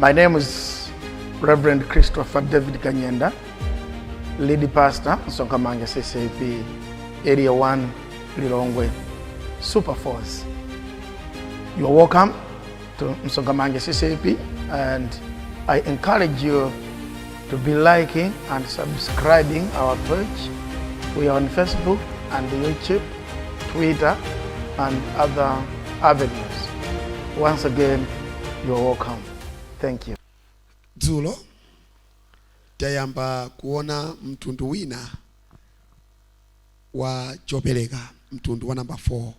My name is Reverend Christopher David Kanyenda, lead pastor, Msonkhamanja CCAP, Area 1, Lilongwe, Super Force. You are welcome to Msonkhamanja CCAP, and I encourage you to be liking and subscribing our page. We are on Facebook and YouTube, Twitter, and other avenues. Once again, you are welcome. Thank you. Dzulo tayamba kuona mtundu wina wa chopereka, mtundu wa namba 4,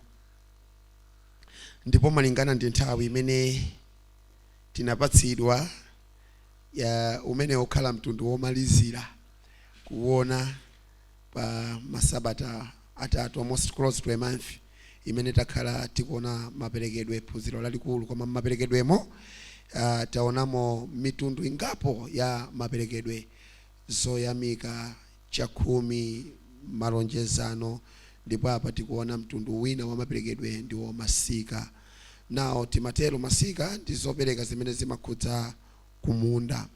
ndipo malingana ndi nthawi imene tinapatsidwa ya umene ukhala mtundu womalizira kuona pa masabata 3, almost close to a month imene takhala tikuona maperekedwe, phunziro lalikulu. Koma mmaperekedwemo taonamo mitundu ingapo ya maperekedwe, zoyamika, chakhumi, malonjezano, ndipo apa tikuona mtundu wina wa maperekedwe ndiwo masika. Nawo timatero masika ndi zopereka zimene zimakhudza kumunda.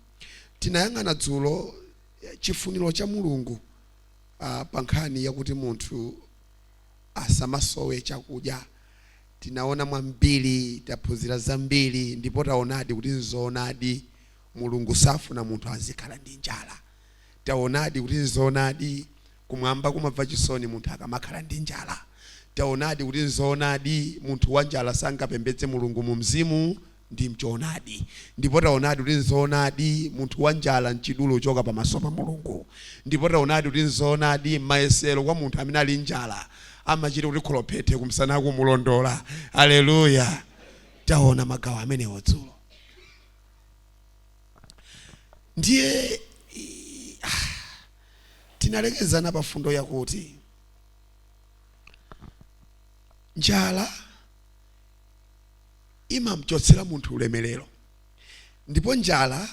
Tinayang'ana dzulo chifuniro cha Mulungu pa nkhani yakuti munthu asamasowe chakudya. Tinaona mwambiri, taphunzira zambiri, ndipo taonadi kuti nzoonadi Mulungu safuna munthu azikhala ndi njala. Taonadi kuti nzoonadi kumwamba kumamva chisoni munthu akamakhala ndi njala. Taonadi kuti nzoonadi munthu wa njala sangapembedze Mulungu mu mzimu ndi mchoonadi. Ndipo taonadi kuti nzoonadi munthu wa njala mchidulo choka pamaso pa Mulungu. Ndipo taonadi kuti nzoonadi mayesero kwa munthu amene ali njala amachita kuti kholophethe kumsana kumulondola. Aleluya. Taona magawo amenewo dzulo. Ndiye tinalekezana pa fundo yakuti njala imamchotsera munthu ulemerero, ndipo njala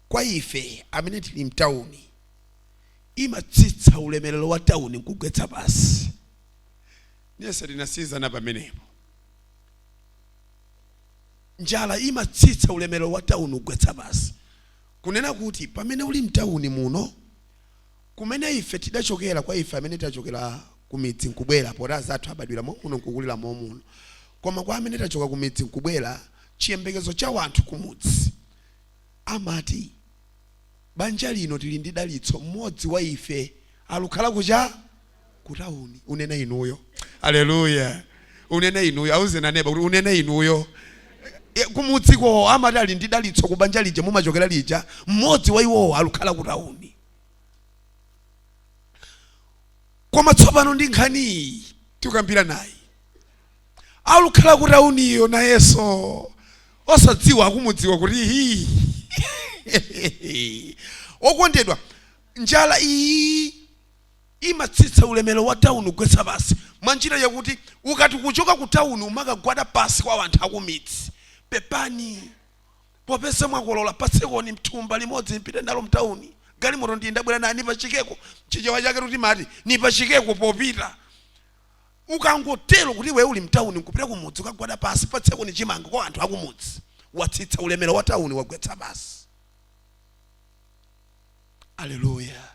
kwa ife amene tili mtawuni imatsitsa ulemerero wa tawuni nkugwetsa pasi. Niyese tinasizana pamenepo. Njala imatsitsa ulemerero wa tawuni kugwetsa pasi, kunena kuti pamene uli mtawuni muno, kumene ife tidachokera, kwa ife amene tachokera kumidzi nkubwera, poti azathu abadwira momuno nkukulira momuno, koma kwa amene tachoka kumidzi nkubwera, chiyembekezo cha wanthu kumudzi amati banja lino tili ndi dalitso, mmodzi wa ife alukhala kucha kutawuni. Unene inuyo, aleluya, unene inuyo, auzeni aneba kuti unene inuyo. Kumudziko amati ali ndi dalitso kubanja lija mumachokera lija, mmodzi wa iwowo alukhala kutawuni. Koma tsopano ndi nkhani tikambira naye alukhala kutawuniyo nayenso osadziwa akumudziwa kuti hi okondedwa, njala iyi imatsitsa ulemero wa tawuni kugwetsa pasi, mwa njira yakuti ukati kuchoka ku tawuni umakagwada pasi kwa anthu akumidzi, pepani popeza mwakolola, patsekoni mthumba limodzi mpite nalo mtawuni, galimoto ndiye ndabwera nayo nipachikeko. Chichewa chake kuti mati nipachikeko popita. Ukangotero kuti iwe uli mtawuni nkupita kumudzi ukagwada pasi, patsekoni chimanga kwa anthu akumudzi, watsitsa ulemero wa tawuni wagwetsa pasi. Aleluya.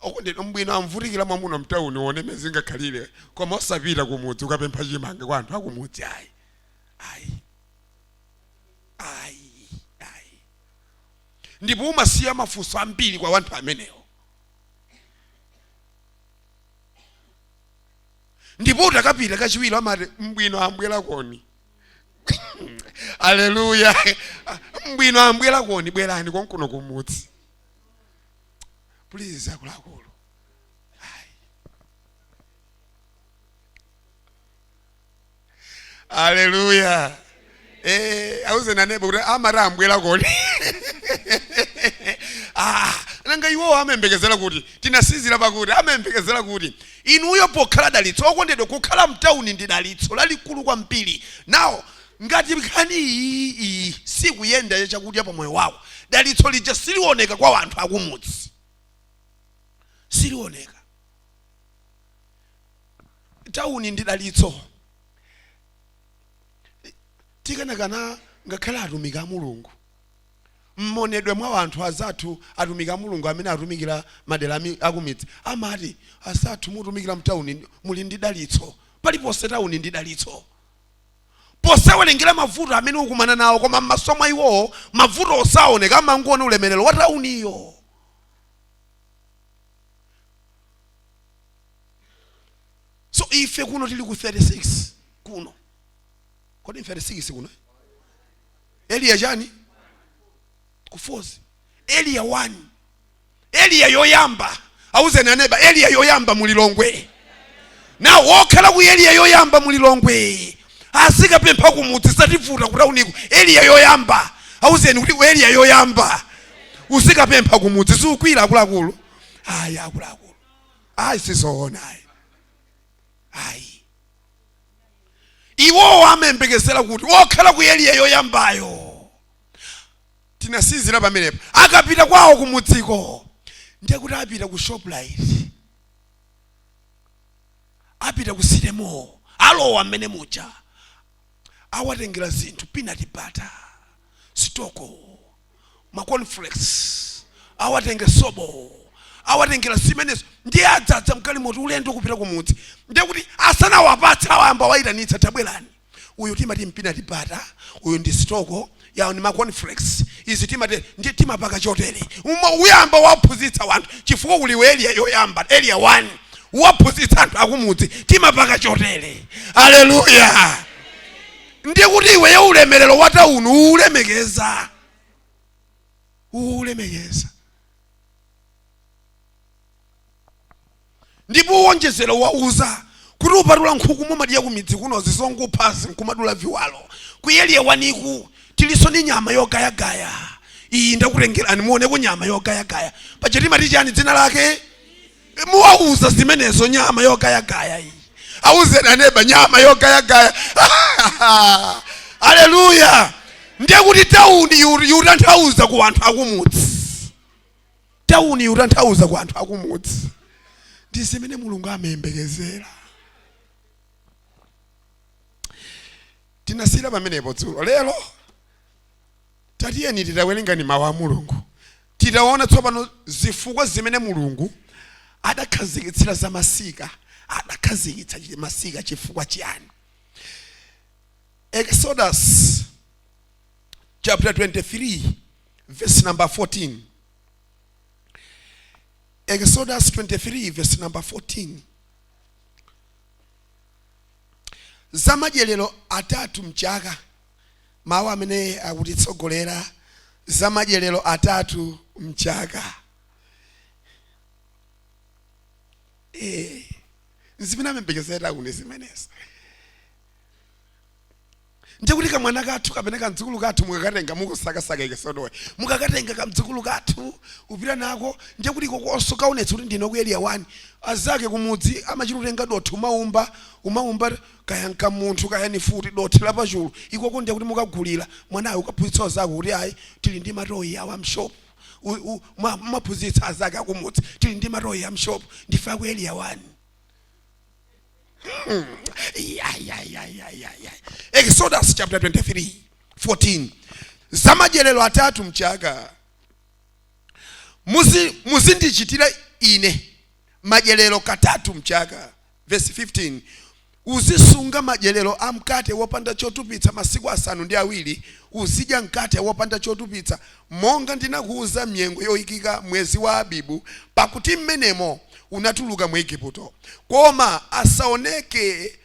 Okondedwa, mbwino amvutikira mwamuna mtawuni one mezingakhalire, koma osapita kumudzi ukapempha chimanga kwa anthu akumudzi. Ayi, ayi, ayi, ayi. Ndipo umasiya mafunso ambiri kwa anthu amenewo, ndipo utakapita kachiwiri amati mbwino ambwera koni. Aleluya. Mbwino ambwera koni, bwerani konkuno kumudzi please, akuluakulu. Ayi. Aleluya. Auzeni aneba kuti amati ambwera koni. Nanga iwowo amayembekezera kuti tinasizira pakuti amayembekezera kuti inuyo pokhala dalitso. Okondedwa, kukhala mtawuni ndi dalitso lalikulu kwambiri. Nawo ngati nkhani iyi sikuyenda ya chakudya pa moyo wako, dalitso lija silioneka kwa anthu akumudzi, silioneka. Tawuni ndi dalitso. Tikanakana Ngakhale atumiki a Mulungu, mmonedwe mwa anthu azathu, atumiki a Mulungu amene atumikira madera akumidzi amati, "Azathu mutumikira mtawuni muli ndi dalitso." Paliponse tawuni ndi dalitso, posawerengera mavuto amene ukumana nawo. Koma m'maso mwa iwowo mavuto osaoneka, amangoona ulemerero wa tawuniyo. So ife kuno tili ku 36 kuno. Kodi 36 kuno area chani? Ku Fozi area 1, area yoyamba. Auzeni aneba, area yoyamba mulilongwe. Na wokhala ku area yoyamba mulilongwe azikapempha kumudzi, sativuta kutauniko. Area yoyamba, auzeni kuti area yoyamba uzikapempha kumudzi, siukwira akuluakulu. Ayi, akuluakulu, ayi, sizoona, ayi, ayi. Iwowo amayembekezera kuti wokhala ku area yoyambayo, tinasinzira pamenepo, akapita kwawo kumudziko ndiye kuti apita ku Shoprite, apita ku City Mall, alowa mmene muja, awatengera zinthu, peanut butter, stoko, ma cornflakes, awatenge sobo, awatengera zimenezo, ndiye adzadza mgalimoto ulendo kupita kumudzi. Ndiye kuti asanawapatse awayamba wayitanitsa, "Tabwerani, uyu timati peanut butter, uyu ndi stoko yawo, ni ma cornflakes, izi timati ndi timapaka chotere." Uma uyamba waphunzitsa wanthu chifukwa uli area yoyamba, area 1, waphunzitsa anthu akumudzi timapaka chotere. Aleluya! Ndiye kuti iweyo ulemerero wa tawuni uulemekeza, uulemekeza, ndipo uwonjezera wauza kuti upatula nkhuku mumadya kumidzi kuno zizongophazi nkumadula viwalo, ku area 1 ku tiliso ni nyama yogayagaya iyi, ndakutengerani muoneko nyama yogayagaya. Paja timati chani dzina lake? Muwauza zimenezo, nyama yogayagaya iyi. Auzeni aneba, nyama yogayagaya. Aleluya! Ndiye kuti tawuni yutanthauza ku anthu akumudzi, tawuni yutanthauza ku anthu akumudzi. Ndi zimene Mulungu amayembekezera. Tinasiyira pamenepo dzulo. Lero tatiyeni titawerengani mawu a Mulungu, titaona tsopano zifukwa zimene Mulungu adakhazikitsira za masika. Adakhazikitsa masika chifukwa chiyani? Exodus chapter 23 verse number 14. Exodus 23 verse number 14. Za madyerero atatu mchaka, mawu amene akutitsogolera, za madyerero atatu mchaka. Zimene amembekezera kune zimenezi. Ndiye kuti kamwana kathu kapena kamdzukulu kathu mukakatenga, mukusakasaka Ekisodowe, mukakatenga kamdzukulu kathu upita nako, ndiye kuti kokonso kaonetsa kuti ndine ku area 1. Azake kumudzi amachita kutenga dothi, umaumba, umaumba kaya nkamunthu kaya ni futi, dothi lapachulu. Ikoko ndiye kuti mukagulira mwanayo, ukaphunzitsa zako kuti ayi, tili ndi matoyi awa mshop. Mwaphunzitsa azake akumudzi, tili ndi matoyi a mshop, ndife aku area 1. Ya, ya, ya, ya, ya, ya. Exodus chapter 23 14, za madyerero atatu mchaka. Muzindichitira ine madyerero katatu mchaka. Verse 15, uzisunga madyerero a mkate wopanda chotupitsa masiku 7, uzidya mkate wopanda chotupitsa, monga ndinakuuza mnyengo yoyikika, mwezi wa Abibu, pakuti mmenemo unatuluka mu Igupto. Koma asaoneke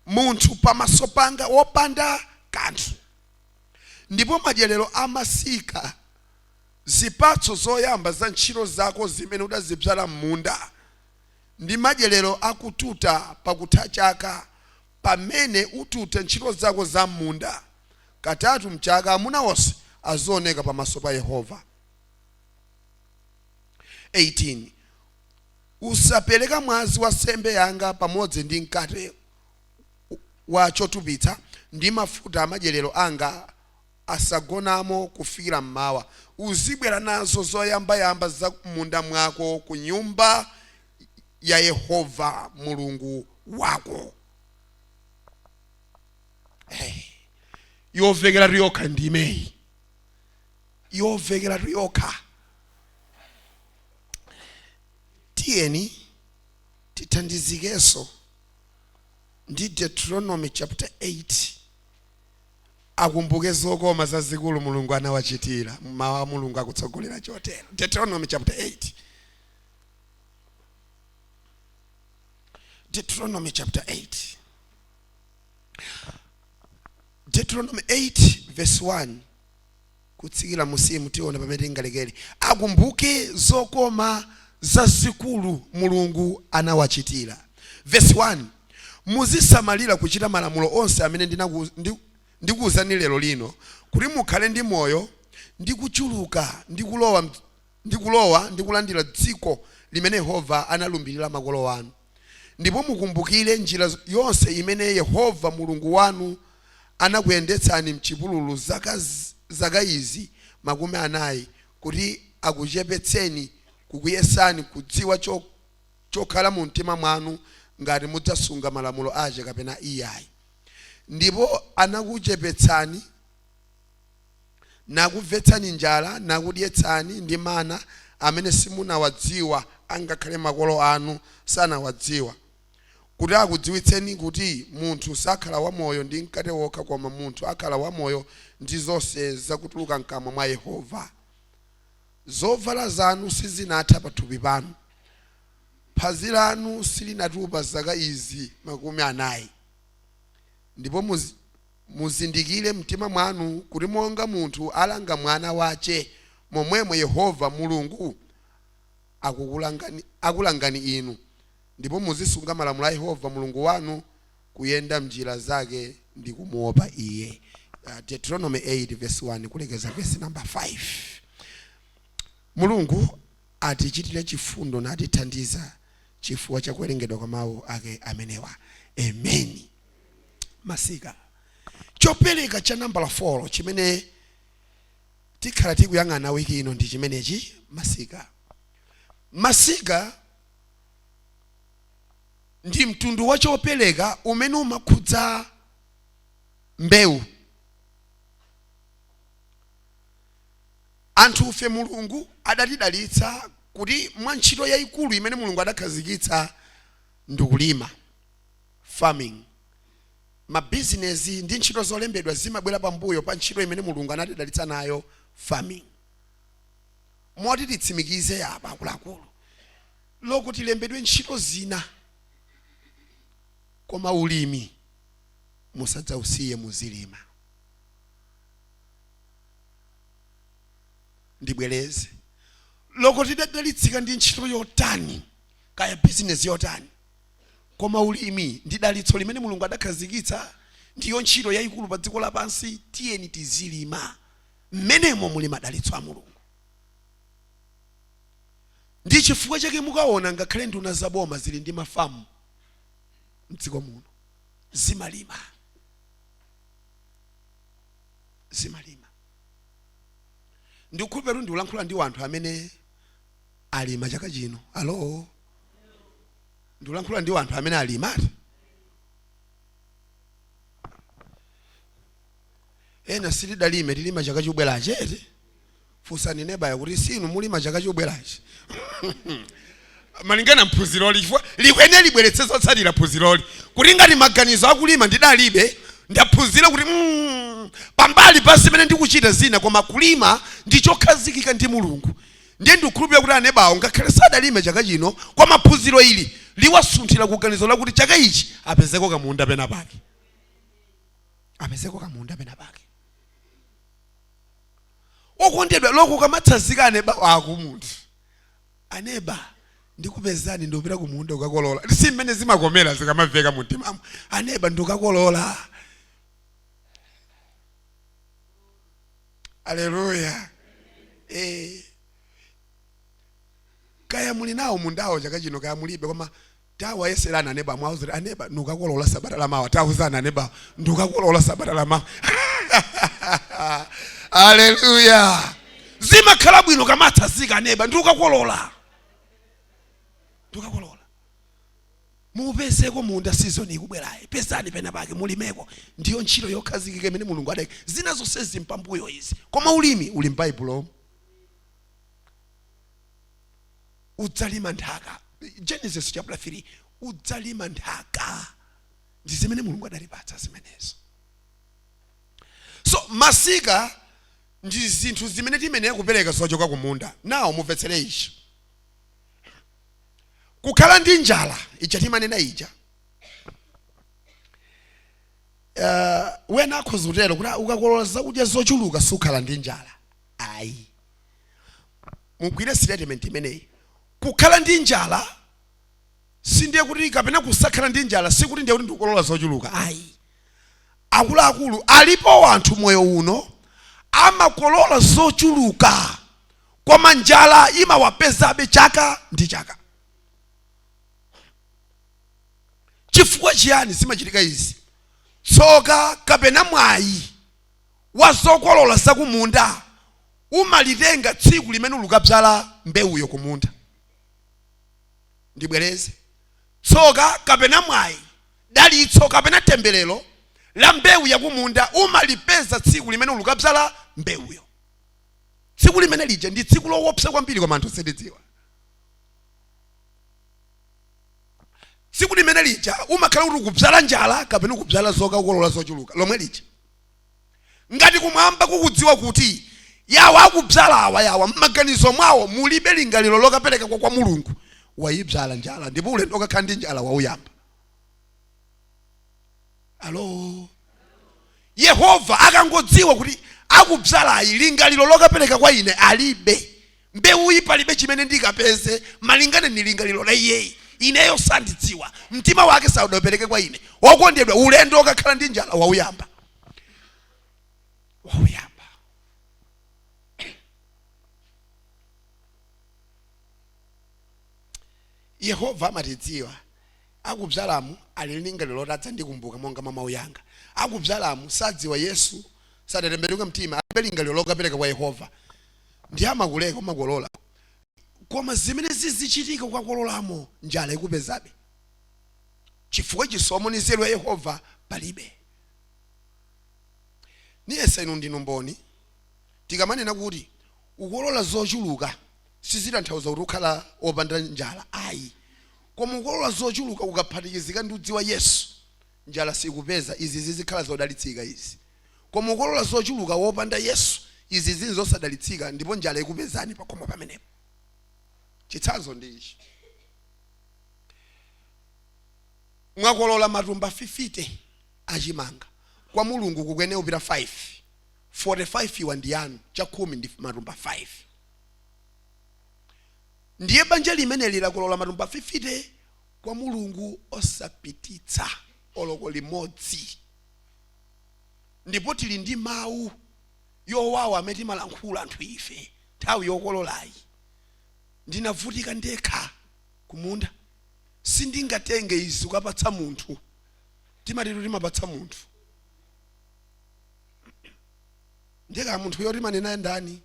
munthu pamaso panga wopanda kanthu. Ndipo madyerero a masika, zipatso zoyamba za ntchito zako zimene udazibzala m'munda, ndi madyerero akututa pakutha chaka, pamene utute ntchito zako za m'munda. Katatu mchaka amuna onse azioneka pamaso pa Yehova. 18 usapereka mwazi wa nsembe yanga pamodzi ndi mkate wa chotupitsa ndi mafuta amadyerero anga asagonamo kufikira mmawa. Uzibwera nazo zoyambayamba za munda mwako ku nyumba ya Yehova Mulungu wako. Hey. Yovekeratu yokha ndimeyi, yovekeratu yokha. Tiyeni tithandizikenso ndi Deuteronomy chapter 8. Akumbuke zokoma zazikulu Mulungu anawachitira. Mawu a Mulungu akutsogolera chotero. Deuteronomy chapter 8, Deuteronomy chapter 8, Deuteronomy 8 verse 1 kutsikira musimu, tiona pamene tingalekere. Akumbuke zokoma zazikulu Mulungu anawachitira. Verse 1: Muzisamalira kuchita malamulo onse amene ndikuwuzani lero lino, kuti mukhale ndi moyo ndi kuchuluka ndi kulowa ndi kulandira dziko limene Yehova analumbirira makolo anu. Ndipo mukumbukire njira yonse imene Yehova Mulungu wanu anakuyendetsani mchipululu zaka izi 40, kuti akuchepetseni, kukuyesani, kudziwa chokhala mu mtima mwanu, ngati mudzasunga malamulo ache kapena iyayi. Ndipo anakuchepetsani, nakumvetsani njala, nakudyetsani ndi mana amene simunawadziwa, angakhale makolo anu sanawadziwa, kuti akudziwitseni kuti munthu sakhala wamoyo ndi mkate wokha, koma munthu akhala wamoyo ndi zonse zakutuluka mkamwa mwa Yehova. Zovala zanu sizinatha pathupi panu, phazi lanu silinatupa zaka izi 40. Ndipo muzindikire mtima mwanu kuti monga munthu alanga mwana wache, momwemo Yehova Mulungu akulangani inu. Ndipo muzisunga malamulo a Yehova Mulungu wanu, kuyenda mnjira zake ndi kumuopa iye. Deuteronomy 8 verse 1 kulekeza verse number 5. Mulungu atichitire chifundo natithandiza chifukwa cha kuwerengedwa kwa mawu ake amenewa. Amen. Masika, chopereka cha nambala 4 chimene tikhala tikuyang'ana wiki ino ndi chimenechi, masika. Masika ndi mtundu wa chopereka umene umakhudza mbewu. Anthufe Mulungu adatidalitsa kuti mwa ntchito yayikulu imene Mulungu adakhazikitsa ndikulima, farming. Mabizinesi ndi ntchito zolembedwa zimabwera pambuyo pa ntchito imene Mulungu anatidalitsa nayo, farming. Moti titsimikize apa, akuluakulu, lokuti tilembedwe ntchito zina, koma ulimi musadzausiye, muzilima. Ndibwereze, loko tidadalitsika ndi ntchito yotani, kaya bizinesi yotani, koma ulimi ndi dalitso limene Mulungu adakhazikitsa, ndiyo ntchito yayikulu pa dziko lapansi. Tiyeni tizilima, mmenemo muli madalitso a Mulungu. Ndi chifukwa chake mukaona ngakhale nduna zaboma zili ndi mafamu mdziko muno, zimalima, zimalima. Ndikukhulupirira ndikulankhula ndi anthu amene alima chaka chino. Alo, ndikulankhula ndi anthu amene alima ati? Ena sitidalime, tilima chaka chobwerachi eti? Funsani nebaya kuti sinu mulima chaka chobwerachi malingana mphunziroli, chifukwa likwene libweretse zotsatira phunziroli, kuti ngati maganizo akulima ndidalibe, ndaphunzira kuti pambali pa zimene ndikuchita zina, koma kulima ndi chokhazikika ndi Mulungu. Ndiye ndikukhulupirira kuti anebawo ngakhale sadalime chaka chino, koma phunziro ili liwasunthira kuganizo lakuti chaka ichi apezeko kamunda pena pake, apezeko kamunda pena pake. Okondedwa, loko kamatsazika aneba ako munthu, "Aneba, ndikupezani, ndikupita kumunda kukakolola," si mmene zimakomera zikamamveka mumtimamo? "Aneba, ndikukakolola." Aleluya! Kaya muli nawo mundawo chaka chino, kaya mulibe, koma tawayeserani aneba, mwawuzira, "Aneba, ndikukakolola sabata lamawa." Tawuzani aneba, "Ndikukakolola sabata lamawa." Aleluya! Zimakhala bwino kamatsazika, "Aneba, ndikukakolola, ndikukakolola." Mupezeko munda season ikubwerayi, pezani pena pake mulimeko. Ndiyo ntchito yokhazikika imene Mulungu adayika. Zina zonse zimpambuyo izi, koma ulimi uli m'Baibulo. Udzalima nthaka, Genesis chapter 3, udzalima nthaka. Ndi zimene Mulungu adatipatsa zimenezo. So masika ndi zinthu zimene tiyenera kupereka zochoka kumunda. Nawo mumvetsere ichi, kukhala ndi njala ija timanena ija, wena akhoza kutero kuti ukakolola zakudya zochuluka sukhala ndi njala. Ayi, mugwire statement imeneyi. Kukhala ndi njala sindiye kuti, kapena kusakhala ndi njala sikuti ndiye kuti ndikukolola zochuluka, ayi. Akuluakulu, alipo anthu moyo uno amakolola zochuluka koma njala imawapezabe chaka ndi chaka. Chifukwa chiyani zimachitika izi? Tsoka kapena mwayi wa zokolola zakumunda umalitenga tsiku limene ukabzala mbewuyo kumunda. Ndibwereze, tsoka kapena mwayi, dalitso kapena temberero la mbewu yakumunda umalipeza tsiku limene ukabzala mbewuyo. Tsiku limene lija ndi tsiku lowopsa kwambiri, koma anthu sitidziwa. Tsiku limene lija umakhala kuti ukubzala njala kapena ukubzala zokakolola zochuluka. Lomwe lija ngati kumwamba kukudziwa kuti yawa akubzala awa, yawa m'maganizo mwawo mulibe lingaliro lokapereka kwa Mulungu, wayibzala njala, ndipo ulendo okakhala ndi njala wauyamba. Alo, Yehova akangodziwa kuti akubzalayi lingaliro lokapereka kwa ine alibe, mbewuyi palibe chimene ndikapeze malingana ni lingaliro la iyeyi, ineyo sandidziwa, mtima wake saudapereke kwa ine, wokondedwa, ulendo okakhala ndi njala wauyamba, wauyamba. Yehova amatidziwa. Akubzalamu ali ndi lingaliro loti adzandikumbuka monga mwa mawu yanga. Akubzalamu sadziwa Yesu, sadatembenuke mtima, alibe lingaliro lokapereka kwa Yehova, ndiye amakuleka umakolola. Koma zimene zizichitika ukakololamo, njala ikupezabe, chifukwa chisomo ndi nzeru ya Yehova palibe. Niyesa inu ndinu mboni, tikamanena kuti ukolola zochuluka sizitanthauza kuti ukhala wopanda njala, ayi. Koma ukolola zochuluka ukaphatikizika ndi udziwa Yesu, njala sikupeza. Izi zizikhala zodalitsika izi. Koma ukolola zochuluka wopanda Yesu, izi zili zosadalitsika ndipo njala ikupezani pakhomo pamenepo. Chitsanzo ndi ichi: mwakolola matumba 50 achimanga, kwa Mulungu kukuyenera kupita 5, 45 iwa ndi yanu, chakhumi ndi matumba 5. Ndiye banja limeneli lakolola matumba 50, kwa Mulungu osapititsa oloko limodzi. Ndipo tili ndi mawu yowawa amene timalankhula anthu ife nthawi yokololayi: "Ndinavutika ndekha kumunda, sindingatenge izi kukapatsa munthu." Timatitu timapatsa munthu, ndeka munthuyo timanena ndani?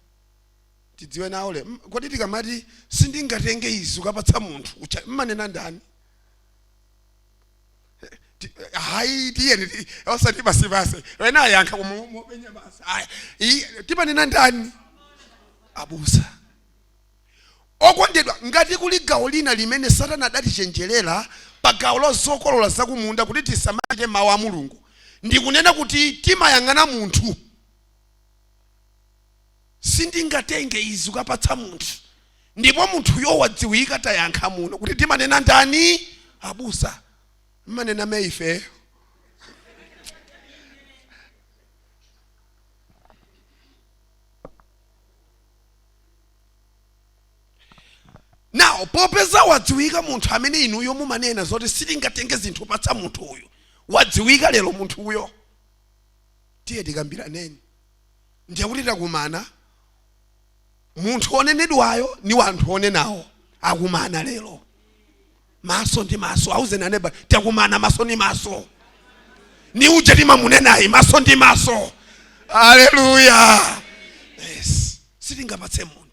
Tidziwe nawo le. Kodi tikamati sindingatenge izi kukapatsa munthu ucha, mmanena ndani? Hayi, tiyeni osati basi basi wena ayankha mopenya basi. Hayi, timanena ndani? Abusa. Okondedwa, ngati kuli gawo lina limene Satana adatichenjerera pa gawo la zokolola zakumunda kuti tisamachite mawu a Mulungu, ndikunena kuti timayang'ana munthu. Sindingatenge izi kukapatsa munthu, ndipo munthuyo wadziwika. Tayankha muno kuti timanena ndani? Abusa. Mmanena me ifeyo. Now popeza wadziwika munthu amene inuyo mumanena zoti sitingatenge zinthu patsa munthu uyu, wadziwika lero munthuyo, tiye tikambiraneni. Ndiye kuti takumana, munthu onenedwayo ni wanthu onenawo akumana lero maso ndi maso. Auzeni aneba, takumana maso ndi maso, ni uja timamunenayi maso ndi maso. Aleluya! Yes, sitingapatse munthu.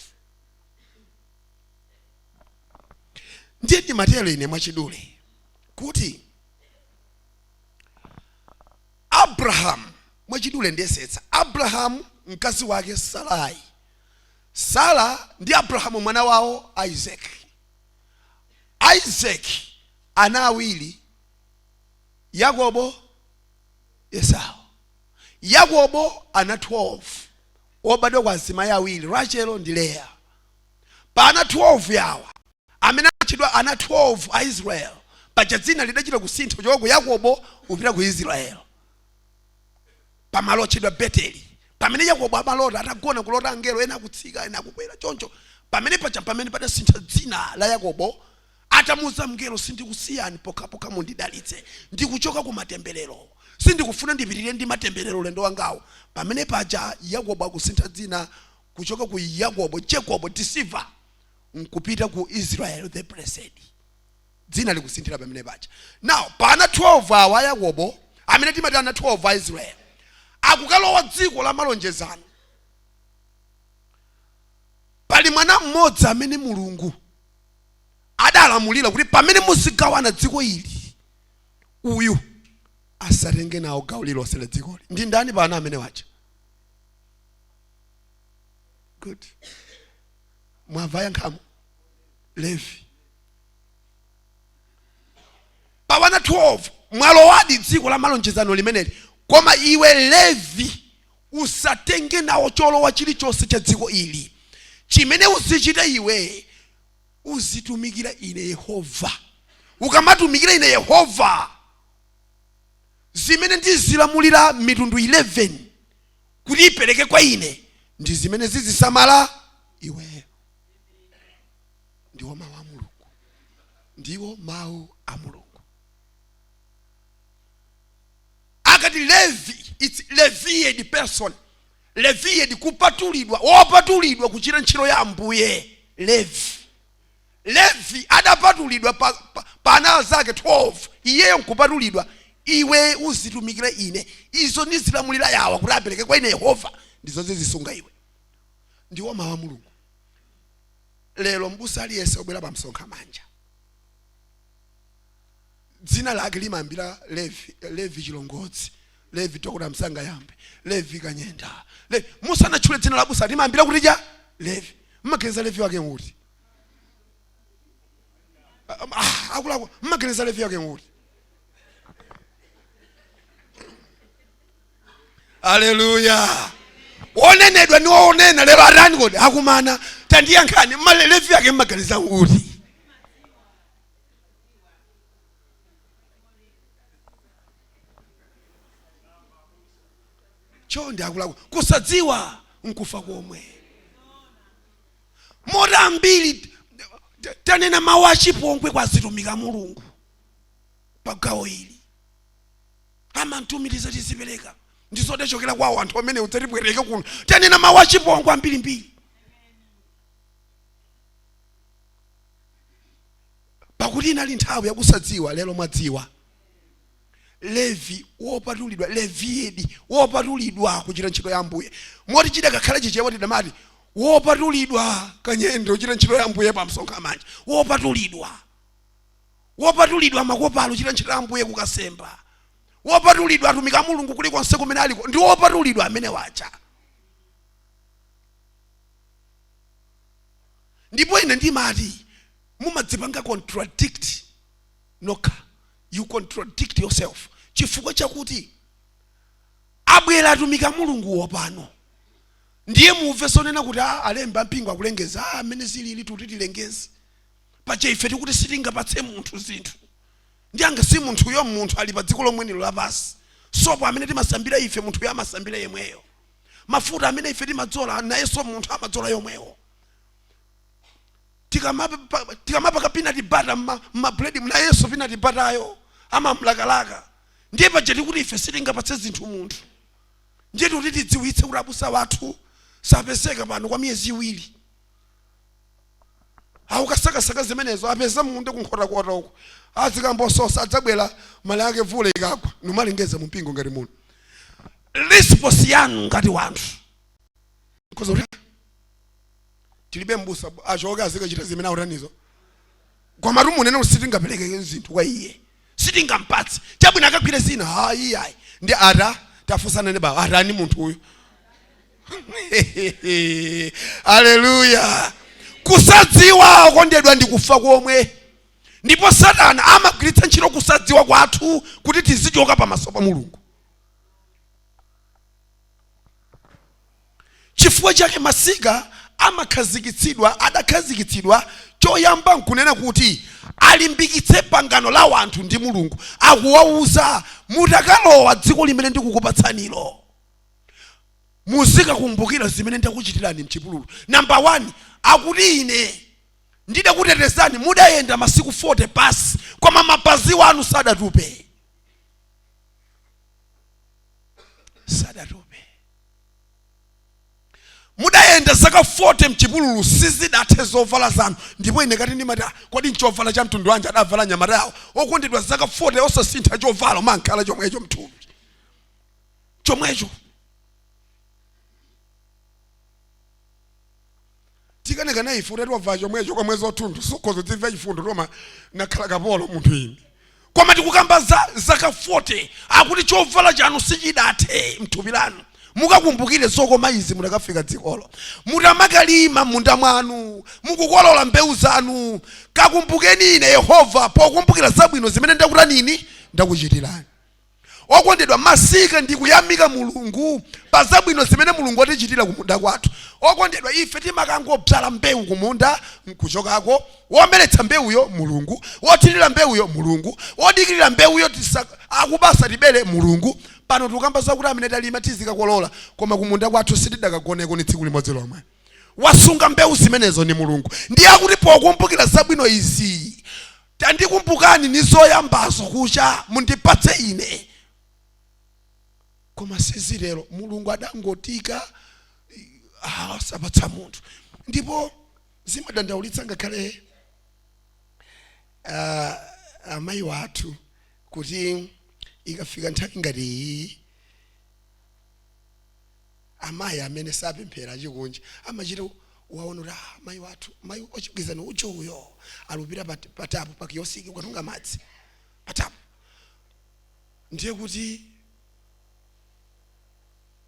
Ndiye ndimatero ine mwachidule. Kuti Abrahamu, mwachidule ndiyesetsa, Abrahamu, mkazi wake Sarai, Sara ndi Abrahamu mwana wawo Isaac. Isaac ana awiri, Yakobo, Esau. Yakobo ana 12 obadwa kwa azimayi awiri, Rachel ndi Leah. Pa ana 12 yawa amene atchedwa ana 12 a Israel, paja dzina lidachita kusintha kuchoka ku Yakobo kupita ku Israel pamalo otchedwa Beteli, pamene Yakobo amalota atagona, kulota angelo ena akutsika, ena akukwera choncho. Pamene paja pamene padasintha dzina la Yakobo atamuuza mngelo, "Sindikusiyani pokhapokha mundidalitse, ndikuchoka ku matemberero, sindikufuna ndipitirire ndi matemberero ulendo wangawo." Pamene paja Yakobo akusintha dzina kuchoka ku Yakobo, Jacob deceiver, nkupita ku Israel the blessed. Dzina likusinthira pamene paja. Now, pa ana 12 awa a Yakobo amene timati ana 12 a Israel akukalowa dziko la malonjezano, pali mwana mmodzi amene Mulungu adalamulira kuti pamene muzigawana dziko ili, uyu asatenge nawo gawo lililonse la dzikoli. Ndi ndani pa ana amene waja? Good, mwamva yankhamo. Levi. Pa wana 12, mwalowadi dziko la malonjezano limeneli, koma iwe Levi usatenge nawo cholowa chilichonse cha dziko ili. Chimene uzichita iwe, uzitumikira ine Yehova. Ukamatumikira ine Yehova, zimene ndizilamulira mitundu 11 kuti ipereke kwa ine ndi zimene zizisamala iweyo. Ndiwo mawu a Mulungu, ndiwo mawu a Mulungu. Akati Levi, it's revered person, revered, kupatulidwa, wopatulidwa kuchita ntchito ya Ambuye. Levi, Levi adapatulidwa pa ana zake 12, iyeyo nkupatulidwa. Iwe uzitumikira ine, izo ndizilamulira yawa kuti apereke kwa ine Yehova ndizo zizisunga iwe. Ndiwo mawu a Mulungu. Lero mbusa aliyense obwera pa msonkha manja dzina lake limayambira Levi, Levi Chilongodzi, Levi Dr. Msangayambe, Levi Kanyenda, Levi. Musanatchule dzina la busa limayambira kuti cha Levi. Mmaganiza Levi wake nguti? Ah, akuluakulu, mmaganiza Levi wake nguti? Aleluya! Wonenedwa ndi wonena lero atani kodi? Akumana. Tandiyankhani, Levi yake mmaganiza nguti? Chonde akuluakulu, kusadziwa nkufa komwe. Moti ambiri tanena mawu achipongwe kwa azitumiki Mulungu pa gawo ili. Amantumiriza tizipereka ndizodachokera kwawo anthu amene udzatibwereke kuno. Tanena mawu achipongwe ambirimbiri, pakuti inali nthawi yakusadziwa. Lero mwadziwa. Levi wopatulidwa, revered, wopatulidwa kuchita ntchito ya Ambuye. Moti chidakakhala Chichewa tidamati wopatulidwa Kanyende kuchita ntchito ya Ambuye pa msonkha manja, wopatulidwa, wopatulidwa Makopalo kuchita ntchito ya Ambuye kukasemba, wopatulidwa atumiki a Mulungu kulikonse kumene aliko ndi wopatulidwa amene waja. Ndipo ine ndimati mumadzipanga contradict nokha, you contradict yourself, chifukwa chakuti abwera atumiki a Mulunguwo pano, ndiye mumve zonena kuti alemba ampingo akulengeza, amene zilili tuti tilengeze. Paja ife tikuti sitingapatse munthu zinthu, ndi anga si munthuyo? Munthu ali pa dziko lomwenilo lapasi. Sopo amene timasambira ife, munthuyo amasambira yemweyo. Mafuta amene ife timadzola, nayenso munthu amadzola yomwewo. Tikamapaka peanut butter mmabuledi, nayenso peanut butter amamlakalaka. Ndiye paja tikuti ife sitingapatse zinthu munthu, ndiye tikuti tidziwitse kuti abusa wathu sapezeka pano kwa miyezi 2, akukasakasaka zimenezo, apeza munda kunkhotakota uko, azikambososa, adzabwera mali ake vule ikagwa. Numalengeza mumpingo ngati muno, response yanu ngati wanthu nkhoza kuti tilibe mbusa, achoke azikachita zimene akutanizo, koma tumunene kuti sitingapereke zinthu kwa iye. Sitingampatse. Chabwino, akagwire zina. Hayi, ayi, ndi ata tafunsana ndi bawo, atani munthu uyu? Aleluya! Kusadziwa, okondedwa, ndi kufa komwe. Ndipo Satana amagwiritsa ntchito kusadziwa kwathu kuti tizichoka pamaso pa Mulungu. Chifukwa chake masika amakhazikitsidwa, adakhazikitsidwa choyamba nkunena kuti alimbikitse pangano la wanthu ndi Mulungu. Akuwauza, mutakalowa dziko limene ndikukupatsanilo, muzikakumbukira zimene ndakuchitirani mchipululu. Namba 1, akuti ine ndidakutetezani, mudayenda masiku 40 pasi, koma mapazi wanu sadatupe, sadatupe. Mudayenda zaka 40 mchipululu, sizidathe zovala zanu. Ndipo ine kati ndimati, "Ah, kodi nchovala cha mtundu wanji adavala anyamata awo?" Okondedwa, zaka 40 osasintha chovala, umankhala chomwecho mthupi chomwecho. Tikanekana ife, utati wavala chomwecho kwa mwezi wathunthu, sukhoza dzimva chifundo, toma nakhala kapolo munthu ine. Koma tikukamba za zaka 40, akuti chovala chanu sichidathe mthupi lanu. Mukakumbukire zokoma izi mutakafika dzikolo, mutamakalima munda mwanu, mukukolola mbewu zanu, kakumbukeni ine Yehova pokumbukira zabwino zimene ndakutanini, ndakuchitirani. Okondedwa, masika ndi kuyamika Mulungu pa zabwino zimene Mulungu watichitira kumunda kwathu. Okondedwa, ife timakangobzala mbewu kumunda nkuchokako. Womeretsa mbewuyo Mulungu, wothirira mbewuyo Mulungu, wodikirira mbewuyo akubasa tibere Mulungu. Pano tikukamba zakuti amene talima tizikakolola, koma kumunda kwathu sitidakagoneko ni tsiku limodzi lomwe. Wasunga mbewu zimenezo ni Mulungu. Ndiye akuti pokumbukira zabwino izi, tandikumbukani ni zoyambazo kucha, mundipatse ine. Koma sizitero. Mulungu adangotika, asapatsa munthu. Ndipo zimadandaulitsa ngakhale amayi wathu kuti ikafika nthawi ngati iyi, amayi amene sapemphera achikunja amachita waona kuti, ah, mayi wathu, mayi wachigwizano ucho uyo alupira patapo pa kiyosiki ukatunga madzi patapo, ndiye kuti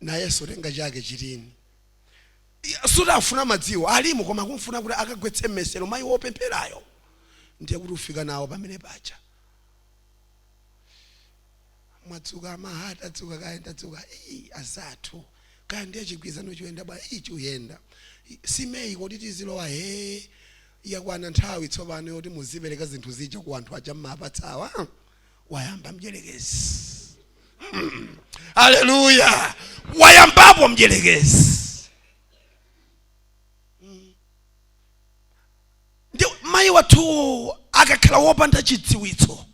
nayenso tenga chake chitini. Suti afuna madziwo alimo, koma akumfuna kuti akagwetse mmesero mayi wopempherayo. Ndiye kuti ufika nawo pamene paja, mwadzuka amahata, adzuka kaya, ndadzuka. Ii, azathu kaya, ndiye chigwizano chiyenda bwa? Ii, chiyenda simeyi. Kodi tizilowa? He, yakwana nthawi tsopano yoti muzipereka zinthu zija ku anthu aja mmapatsawa. Wayamba mdyerekezi. Aleluya! Wayambapo mdyerekezi. Ndi mayi wathu akakhala wopanda chidziwitso,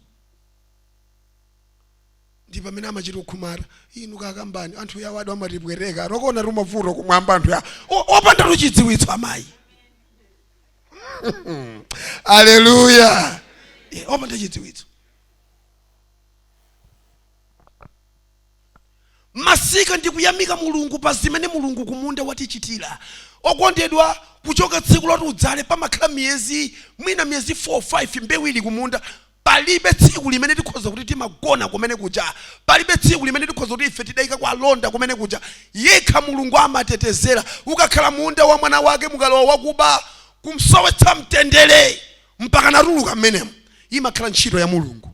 ndi pamene amachita kukhumata, inu kakambani anthu yawadu amatipwereka, tokona tumavuto kumwamba anthu ya opanda tuchidziwitso amayi. Aleluya! Opanda chidziwitso. Masika ndi kuyamika Mulungu pa zimene Mulungu kumunda watichitira. Okondedwa, kuchoka tsiku loti udzale, pamakhala miyezi, mwina miyezi 4 5 mbewu ili kumunda. Palibe tsiku limene tikhoza kuti timagona kumene kuja, palibe tsiku limene tikhoza kuti ife tidayika kwa alonda kumene kuja. Yekha Mulungu amatetezera. Ukakhala munda wa mwana wake, mukalowa wakuba kumsowetsa mtendere mpaka natuluka mmenemo, imakhala ntchito ya Mulungu.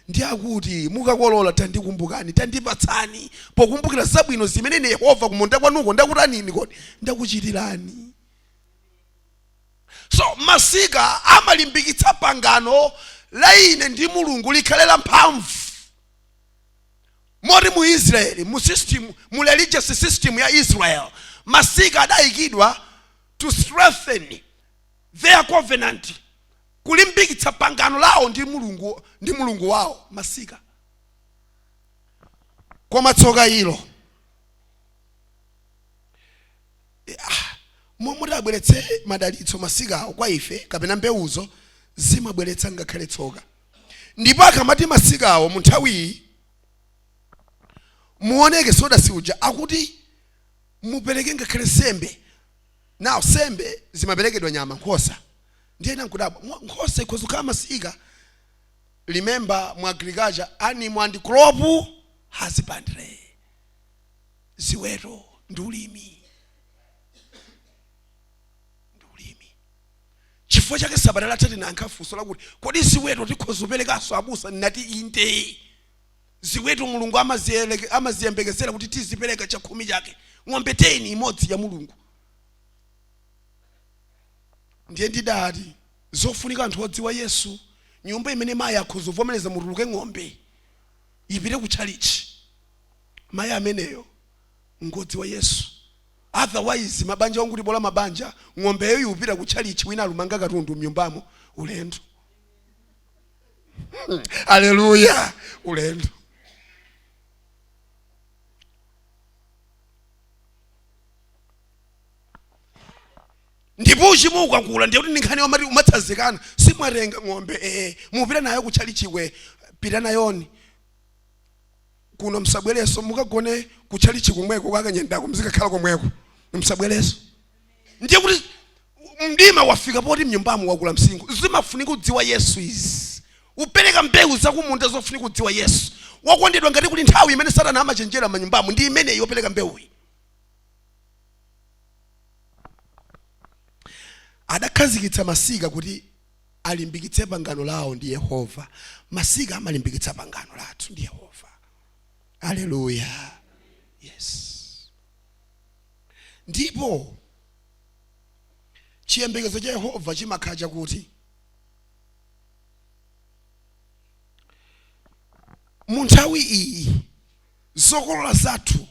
Ndi akuti mukakolola, tandikumbukani, tandipatsani pokumbukira zabwino zimene ine Yehova kumunda kwanuko ndakutanini, kodi ndakuchitirani. So masika amalimbikitsa pangano la ine ndi Mulungu likhale la mphamvu. Moti mu Israeli, mu system, mu religious system ya Israel, masika adayikidwa to strengthen their covenant, kulimbikitsa pangano lawo ndi Mulungu, ndi Mulungu wawo, masika. Koma tsoka ilo, momwe abweretse madalitso masikawo kwa ife kapena mbewuzo, zimabweretsa ngakhale tsoka. Ndipo akamati masikawo mu nthawiyi, muoneke sodasi uja akuti mupereke ngakhale sembe. Now sembe zimaperekedwa nyama, nkhosa. Ndiye ena nkudabwa, nkhosa ikhoza kukhala masika? Remember, mu agriculture, animal and crop husbandry, ziweto ndi ulimi, ndi ulimi. Chifukwa chake sabata latha tinayankha funso lakuti kodi ziweto tikhoza kuperekanso abusa? Ndinati inde, ziweto Mulungu amaziyembekezera kuti tizipereka chakhumi chake. Ng'ombe 10, imodzi ya Mulungu. Ndiye ndidati zofunika anthu odziwa Yesu. Nyumba imene mayi akhoza kuvomereza mutuluke ng'ombe ipite ku tchalitchi, mayi ameneyo ngodziwa Yesu. Otherwise mabanja onguti bola mabanja ng'ombeyo ikupita ku tchalitchi, wina alumanga katundu mnyumbamo, ulendo. Aleluya, ulendo. Ndipo uchimo ukakula, ndiye kuti ndi nkhani yomati umatsazikana. Simwatenga ng'ombe? Ee, mupita nayo kutchalichikwe, pita nayoni kuno, msabwereso, mukagone kutchalichi komweko, kakanyendako mzikakhala komweko, msabwereso. Ndiye kuti mdima wafika poti mnyumbamo wakula msinkhu. Zimafunika kudziwa Yesu izi. Upereka mbewu zakumunda, zofunika kudziwa Yesu. Wokondedwa, ngati kuli nthawi imene Satana amachenjera manyumbamo, ndi imeneyi yopereka mbewuyi. Adakhazikitsa masika kuti alimbikitse pangano lawo ndi Yehova. Masika amalimbikitsa pangano lathu ndi Yehova. Aleluya, yes. Ndipo chiyembekezo cha Yehova chimakhala chakuti mu nthawi iyi zokolola zathu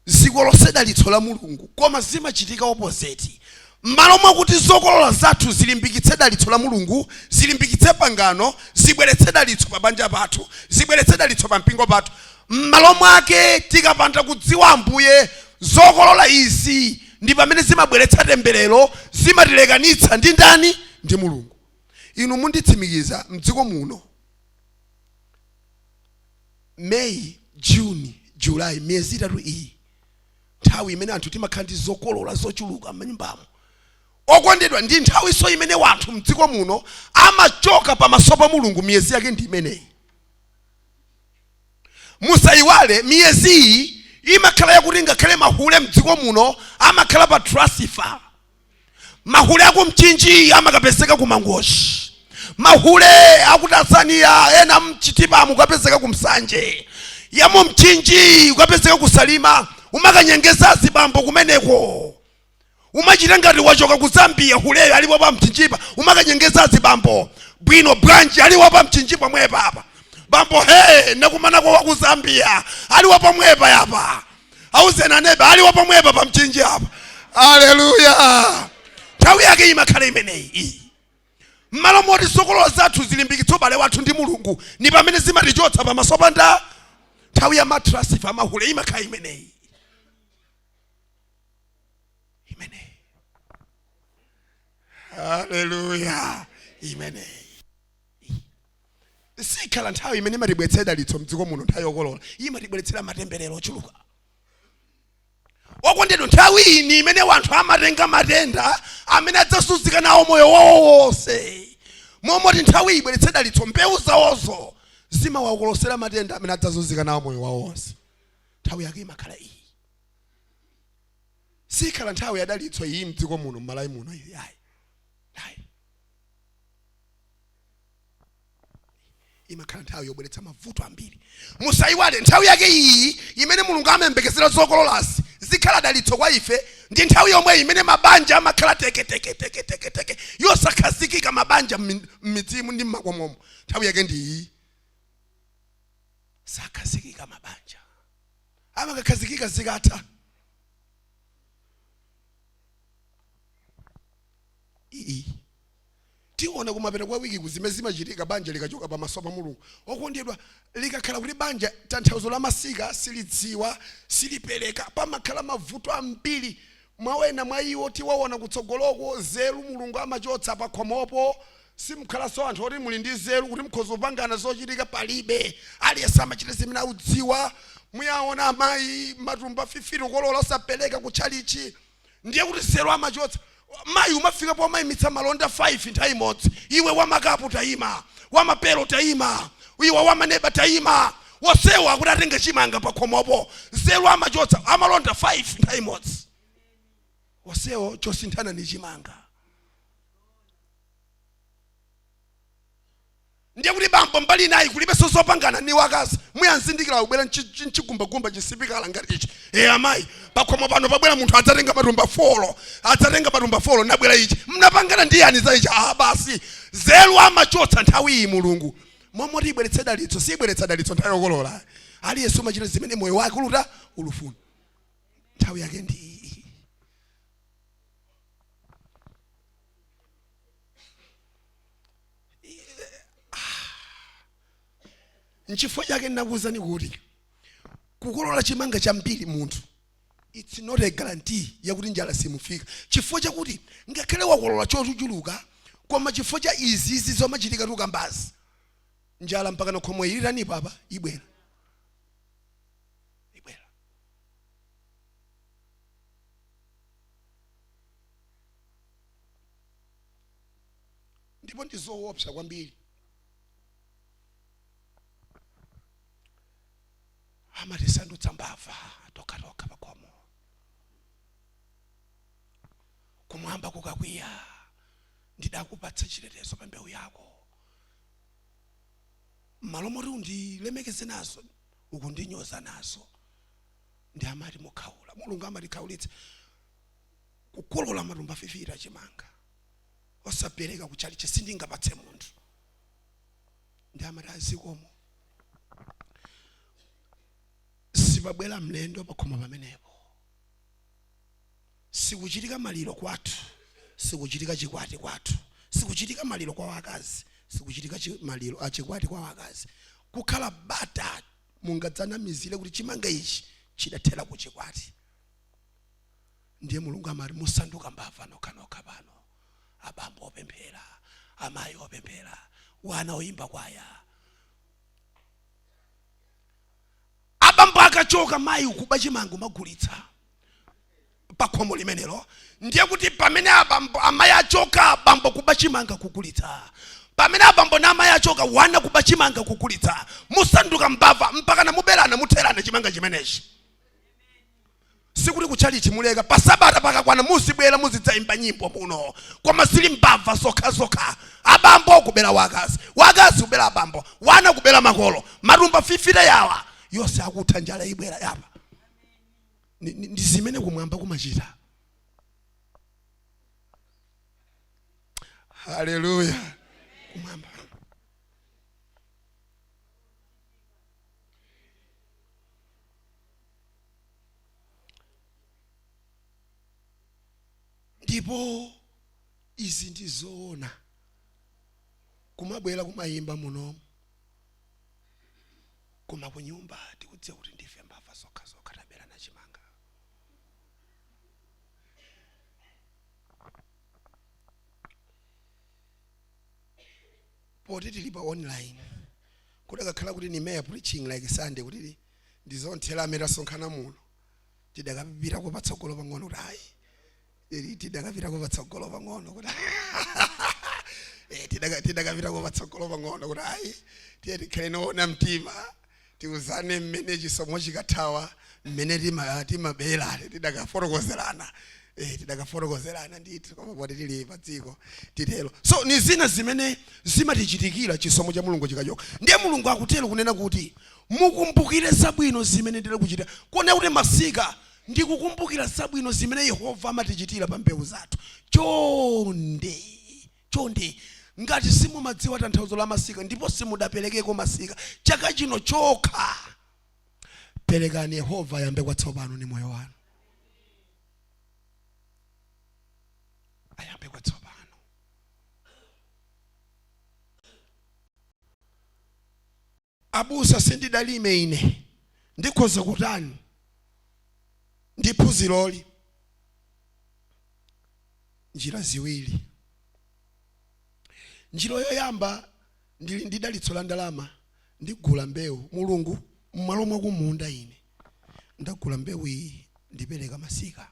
zikolose dalitso la Mulungu, koma zimachitika opposite. M'malo mwakuti zokolola zathu zilimbikitse dalitso la Mulungu, zilimbikitse pangano, zibweretse dalitso pa banja pathu, zibweretse dalitso pa mpingo pathu, m'malo mwake tikapanda kudziwa Ambuye, zokolola izi ndi pamene zimabweretsa temberero, zimatilekanitsa ndi ndani? Ndi Mulungu. Inu munditsimikiza, mdziko muno May, June, July, miyezi itatu iyi, nthawi imene anthu timakhala ndi zokolola zochuluka m'manyumbamo. Okondedwa, ndi nthawinso imene wanthu mdziko muno amachoka pamaso pa Mulungu. Miyezi yake ndi imeneyi. Musayiwale, miyezi iyi imakhala yakuti ngakhale mahule mdziko muno amakhala pa transfer. Mahule aku Mchinji amakapezeka ku Mangochi, mahule aku Tanzania ena mChitipa mukapezeka ku Msanje, yamu Mchinji ukapezeka ku Salima, umakanyengeza azibambo kumeneko. Umachita ngati wachoka ku Zambia, huleyo alipo pa Mchinjipa, umakanyengeza azibambo bwino bwanji, aliwo pa Mchinji pomwepa apa. Bambo, he, nakumanako wa ku Zambia, aliwo pomwepa yapa. Auzeni aneba, aliwo pomwepa pa Mchinji apa. Aleluya. Nthawi yake imakhala imeneyi iyi. M'malo moti zokolola zathu zilimbikitse ubale wathu ndi Mulungu, ni pamene zimatichotsa pamaso pa nda. Nthawi ya ma transfer amahule imakhala imeneyi, imeneyi. Haleluya, imeneyi sikhala nthawi imene imatibweretsera dalitso mdziko muno. Nthawi yokolola imatibweretsera matemberero ochuluka. Okondedwa, nthawi iyi ni imene wanthu amatenga matenda amene adzasuzika nawo moyo wawo wonse. Momoti nthawi ibweretse dalitso, mbewu zawozo zimawakolosera matenda amene adzazunzika nawo moyo wawo wonse. Nthawi yake imakhala iyi. Sikhala nthawi ya dalitso iyi mdziko muno, m'Malawi muno iyi, ayi, ayi. Imakhala nthawi yobweretsa mavuto ambiri. Musayiwale, nthawi yake iyi imene Mulungu amayembekezera zokololazi zikhala dalitso kwa ife, ndi nthawi yomwe imene mabanja amakhala teke teke teke teke teke, yosakhazikika mabanja m'midzimu ndi m'makomomo. Nthawi yake ndi iyi. Sakhazikika mabanja, amakakhazikika zikatha iyi. Tiona kumapeto kwa wiki kuzimene zimachitika banja likachoka pamaso pa Mulungu. Okondedwa, likakhala kuti banja tanthauzo la masika silidziwa, silipereka, pamakhala mavuto ambiri. Mwawena mwa iwo tiwaona kutsogoloko. Zeru Mulungu amachotsa pakhomopo. Simukhalanso anthu oti muli ndi zeru kuti mukhoza kupangana zochitika, palibe. Aliyense amachita zimene audziwa. Muyaona amayi matumba 50 kukolola osapereka kutchalichi, ndiye kuti zeru amachotsa. Mayi umafika pomayimitsa malonda 5 nthawi imodzi. Iwe wamakapu tayima, wamapelo tayima, iwe wamaneba tayima, wosewa akuti atenge chimanga pakhomopo. Nzeru amachotsa amalonda 5 nthawi imodzi, wosewo chosinthana ni chimanga. Ndiye kuti bambo mbali inayi kulibenso zopangana ni wakazi. Muyanzindikira kubwera mchigumbagumba chisipikala ngati ichi. E amayi, pakhomo pano pabwera munthu adzatenga matumba 4, adzatenga matumba 4. Nabwera ichi mnapangana ndi yani za ichi? Ah, basi nzeru amachotsa nthawi iyi. Mulungu momoti ibweretse dalitso, sibweretsa dalitso nthawi yokolola. Aliyense umachita zimene moyo wake uluta ulufuna, nthawi yake ndi iyi. Nchifukwa chake ndinakuwuzani kuti kukolola chimanga chambiri munthu, it's not a guarantee yakuti njala simufika, chifukwa chakuti ngakhale wakolola chochuluka, koma chifukwa cha izizi zomachitika tukambazi, njala mpaka na khomo ilitanipo apa ibwera, ibwera. Ndipo ndi zoopsa kwambiri. Amatisandutsa mbava tokhatokha pakhomo. Kumwamba kukakwiya, ndidakupatsa chitetezo pa mbewu yako, m'malo moti undilemekeze nazo, ukundinyoza nazo. Ndi amati mukhaula. Mulungu amatikhaulitsa. Kukolola matumba 50 achimanga, osapereka kuchalichi, sindingapatse munthu. Ndi amati azikomo. Sipabwera mlendo pakhomo pamenepo, sikuchitika maliro kwathu, sikuchitika chikwati kwathu, sikuchitika maliro kwa wakazi, sikuchitika maliro achikwati kwa wakazi. Kukhala bata, mungadzanamizire kuti chimanga ichi chidathera ku chikwati. Ndiye Mulungu amati musanduka mbava nokhanokha pano, abambo opemphera, amayi opemphera, wana oyimba kwaya. Abambo akachoka, mayi ukuba chimanga umagulitsa pa khomo limenelo. Ndiye kuti pamene abambo amayi achoka, abambo kuba chimanga kugulitsa. Pamene abambo na amayi achoka, wana kuba chimanga kugulitsa. Musanduka mbava mpaka namuberana, mutherana chimanga chimenechi. Sikuti kutchalichi muleka, pa Sabata pakakwana muzibwera, muzidzayimba nyimbo muno, koma zili mbava zokhazokha. Abambo kubera wakazi, wakazi kubera abambo, wana kubera makolo. Matumba 50 yawa yonse akutha, njala ibwera yapa. Ndi zimene kumwamba kumachita. Haleluya! Kumwamba ndipo izi ndi zoona. Kumabwera kumayimba muno, koma kunyumba tikudziwa kuti ndife mbava zokhazokha, taberana chimanga. Poti tili pa online, kudakakhala kuti ni mere preaching like Sunday, kuti ndizonthera amene tasonkhana muno, tidakapitako patsogolo pang'ono kuti ayi, tidakapitako patsogolo pang'ono kuti tidakapitako patsogolo pang'ono kuti ayi, tiye tikhale noona mtima, tiuzane mmene chisomo chikathawa, mmene timabera. Tidakafotokozerana, tidakafotokozerana ndithu. Koma poti tili pa dziko, titero. So ni zina zimene zimatichitikira chisomo cha Mulungu chikachoka. Ndiye Mulungu akutero kunena kuti mukumbukire zabwino zimene ndinakuchitira, kuona kuti masika ndikukumbukira zabwino zimene Yehova amatichitira pa mbewu zathu. Chonde, chonde, ngati simumadziwa tanthauzo la masika ndipo simudaperekeko masika, chaka chino chokha perekani. Yehova ayambe kwatsopano ni moyo wanu, ayambe kwatsopano. Abusa, sindidalime ine, ndikhoza kutani ndi phunziroli? Njira ziwiri. Njira yoyamba, ndili ndi dalitso la ndalama, ndigula mbewu. Mulungu, m'malo mwakumunda ine ndagula mbewu iyi, ndipereka masika.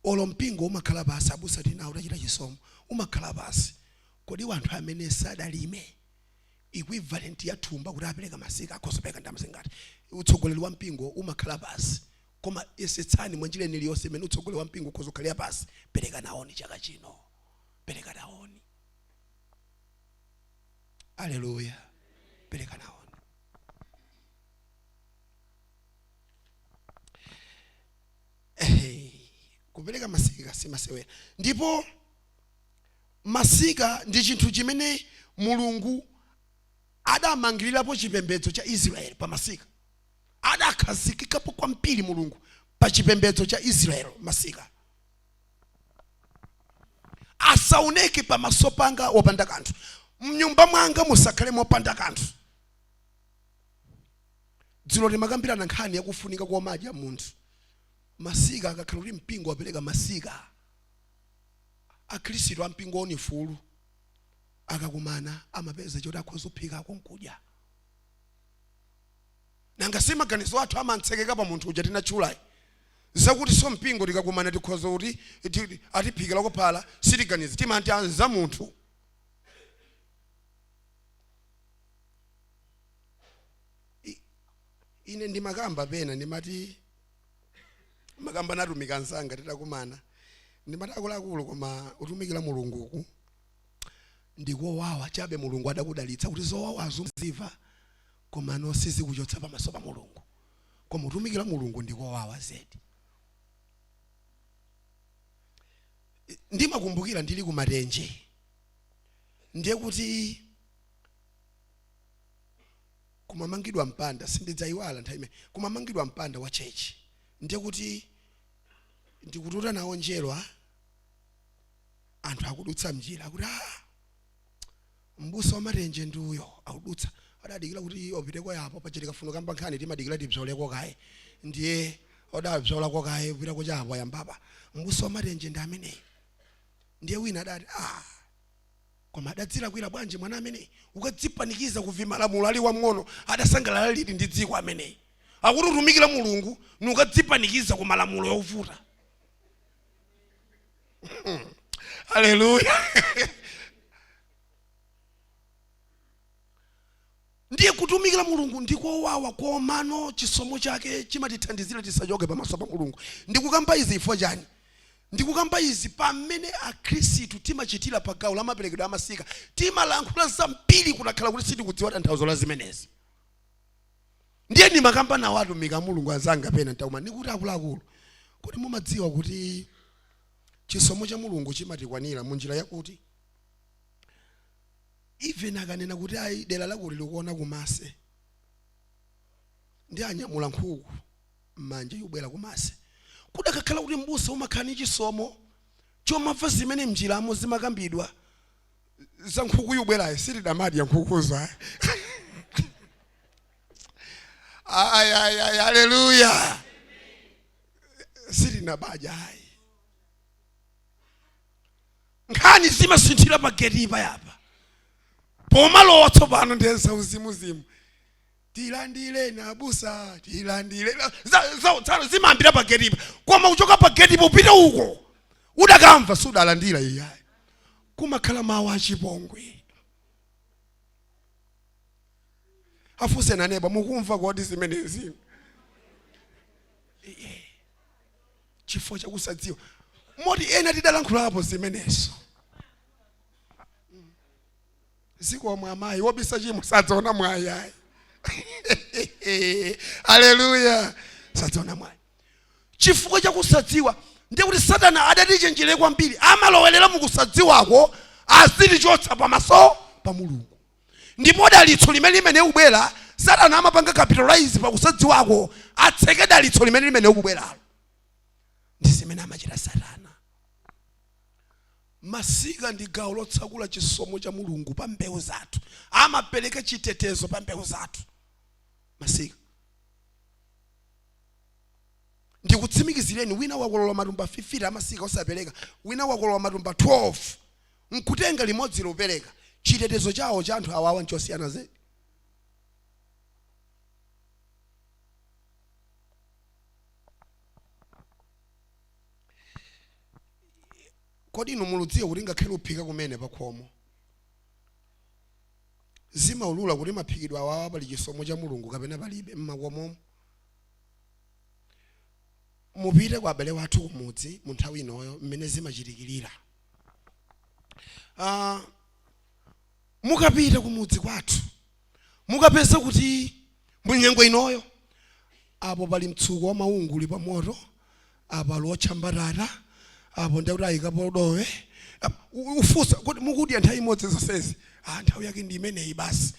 Olo mpingo umakhala pasi, abusa tinawo tachita chisomo, umakhala pasi, kodi wanthu amene sadalime equivalent ya thumba kuti apereka masika akhoza kupereka ndalama zingati? Utsogoleri wa mpingo umakhala pasi, koma yesetsani mwanjira iliyonse imene utsogoleri wa mpingo ukhoza kukhalira pasi, pereka nawoni chaka chino, pereka nawoni. Aleluya, pereka nawoni. Ehe, kupereka masika simasewera. Ndipo masika ndi chinthu chimene Mulungu adamangirirapo chipembedzo cha Israeli. Pa masika adakhazikikapo kwambiri Mulungu pa chipembedzo cha Israeli. Masika asaoneke pamaso panga wopanda kanthu, mnyumba mwanga musakhale mopanda kanthu. Dzulo timakambirana nkhani yakufunika komadya munthu masika. Akakhala kuti mpingo wapereka masika, akhristu ampingo oni fulu akakumana amapeza choti akhoza kuphikako nkudya. Nanga si maganizo athu amantsekeka pa munthu uja tinatchulayi, zakuti so mpingo tikakumana tikhoza kuti atiphikirako phala, sitiganiza, timati anza munthu. Ine ndimakamba pena, ndimati makamba natumika anzanga titakumana, ndimati akuluakulu, koma utumikira Mulunguku ndikowawa chabe. Mulungu adakudalitsa kuti zowawazo ziva, koma no sizikuchotsa pamaso pa Mulungu. Koma utumikira Mulungu ndikowawa zedi. Ndimakumbukira ndili kumatenje, ndiye kuti kumamangidwa mpanda, sindidzayiwala nthawi imene kumamangidwa mpanda wa church. Ndiye kuti ndikututa nawo njerwa, anthu akudutsa mnjira, akuti, "Ah, mbusa wa Matenje ndi uyo akudutsa." Adadikira kuti opiteko yapo pachitika funo kamba nkhani, timadikira tibzoleko kaye, ndiye odabzolako kaye kupitako chapo ayambapa, "Mbusa wa Matenje ndi ameneyi." Ndiye wina adati, "Ah, koma adadzilakwira bwanji mwana ameneyi, ukadzipanikiza kuvimalamulo ali wamng'ono, adasangalala liti ndi dziko ameneyi?" Akuti utumikira Mulungu nukadzipanikiza ku malamulo yovuta. Haleluya! Ndiye kutumikira Mulungu ndikowawa, komano chisomo chake chimatithandizira tisachoke pamaso pa Mulungu. Ndikukamba izi chifukwa chani? Ndikukamba izi pamene akhristu timachitira pa gawo la maperekedwe amasika, timalankhula zambiri kutakhala kuti sitikudziwa tanthauzo la zimenezi. Ndiye ndimakamba nawo atumiki a Mulungu anzanga pena ntauma, ndikuti, "Akuluakulu, kodi mumadziwa kuti chisomo cha Mulungu chimatikwanira munjira yakuti even akanena kuti ayi, dera lakuti likuona kumase, ndi anyamula nkhuku m'manja yobwera kumase, kudakakhala kuti mbusa umakhala ndi chisomo chomamva zimene mnjiramo zimakambidwa za nkhuku yobwerayo, sitidamadya nkhukuzo ayi." Ayi, ayi, ayi, haleluya, sitinabadya ayi. Nkhani zimasinthira pagetipa yapa pomalowa tsopano, ndiye zauzimuzimu, "Tilandile nabusa, tilandile." Zimayambira pagetipa, koma kuchoka pagetipa upite uko udakamva sudalandira iyayi, kumakhala mawu achipongwe. Afunse naneba, mukumva kodi zimenezi? Iye. Chifukwa chakusadziwa, moti ena tidalankhulapo zimenezo. Zikomo amayi, wobisa chimo sadzaona mwayi ayi. Haleluya, sadzaona mwayi chifukwa chakusadziwa. Ndiye kuti Satana adatichenjere kwambiri, amalowerera mukusadziwako, azitichotsa pamaso pa Mulungu. Ndipo dalitso limene ukubwera, Satana amapanga capitalize pakusadziwako, atseke dalitso limene ukubweralo. Ndi zimene amachita Satana. Masika ndi gawo lotsakula chisomo cha Mulungu pa mbewu zathu, amapereka chitetezo pa mbewu zathu masika. Ndikutsimikizireni, wina wakolola matumba 50 amasika osapereka, wina wakolola matumba 12 nkutenga limodzi lopereka, chitetezo chawo cha anthu awawa nchosiyana zedi. Kodi inu muludziwa kuti ngakhale uphika kumene pakhomo zimaulula kuti maphikidwe awawa pali chisomo cha Mulungu kapena palibe mmakomomo? Mupite kwa abale wathu kumudzi mu nthawi inoyo mmene zimachitikirira. Mukapita kumudzi kwathu mukapeza kuti munyengo inoyo apo pali mtsuko wa maungu uli pa moto, apo aluotcha mbatata, apo ndiye kuti ayikapo dowe. Ufunsa kuti mukudya nthawi imodzi zonsezi? Ah, nthawi yake ndi imeneyi basi,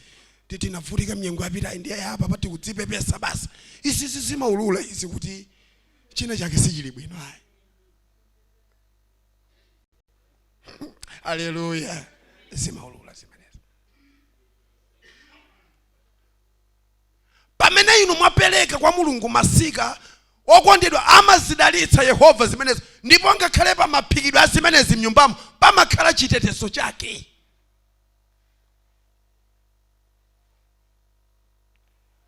tinavutika mnyengo yapitayi, ndiye apa pati kudzipepesa basi. Izi zimaulula izi kuti china chake sichili bwino ayi. Aleluya. Zimaulula zimenezi. Pamene inu mwapereka kwa Mulungu masika, okondedwa, amazidalitsa Yehova zimenezo, ndipo ngakhale pa maphikidwe a zimenezi mnyumbamo pamakhala chitetezo chake.